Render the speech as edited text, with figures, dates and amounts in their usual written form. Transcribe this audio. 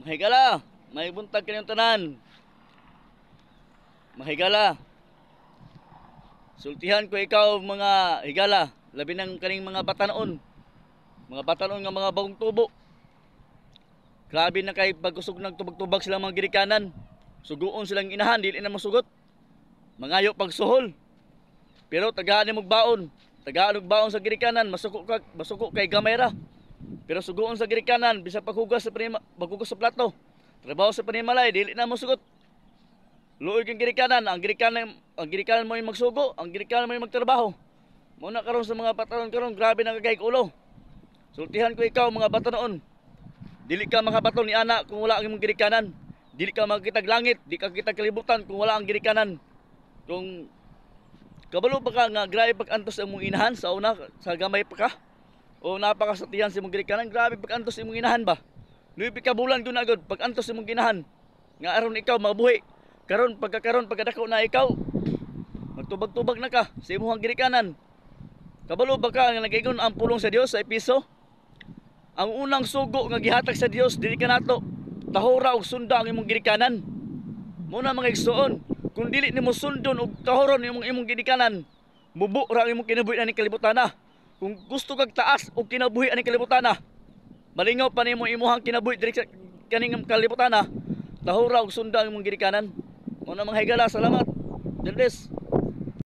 Mahigala, may buntag kanyang tanan. Mahigala. Sultihan ko ikaw, mga higala, labi ng kaning mga batanon. Mga batanon nga mga bagong tubo. Grabe na kay pagkusog ng tubag-tubag sila mga girikanan. Suguon silang inahan, dili na masugot. Mangayo pagsuhol. Pero tagaan ni baon. Tagaan og baon sa girikanan, masuko ka, masuko kay gamay ra. Pero suguon sa girikanan, bisag paghugas sa panima, paghugas sa plato. Trabaho sa panimalay, dili na mosugot. Luoy kang girikanan, ang girikanan mo yung magsugo, ang girikanan mo yung magtrabaho. Muna karon sa mga batanon karon, grabe na kagay ulo. Sultihan ko ikaw, mga batanon. Dili ka makabaton ni ana kung wala ang imong girikanan. Dili ka makitag langit, di ka kitag kalibutan kung wala ang girikanan. Kung kabalo pa ka nga grabe pag-antos ang imong inahan sa una, sa gamay pa ka. O napakasatiyan sa imong girikanan, grabe pag-antos imong inahan ba. 9 ka bulan gyud na gud pag-antos imong ginahan. Nga aron ikaw mabuhi. Karon pagkakaron pagkadako na ikaw, magtubag-tubag na ka sa imong girikanan. Kabalo ba ka nga nagaingon ang pulong sa Dios sa Episo? Ang unang sugo nga gihatag sa Dios dili kanato, tahora og sunda ang imong ginikanan. Muna, mga igsoon, kung dili nimo sundon og tahoron imong imong ginikanan, mubo ra ang imong kinabuhi ani kalibutan na. Kung gusto kag taas og kinabuhi ani kalibutan na, malingaw pa nimo imuhang kinabuhi diri sa kaning kalibutan na, tahora og sunda ang imong ginikanan. Muna, mga higala, salamat. God bless.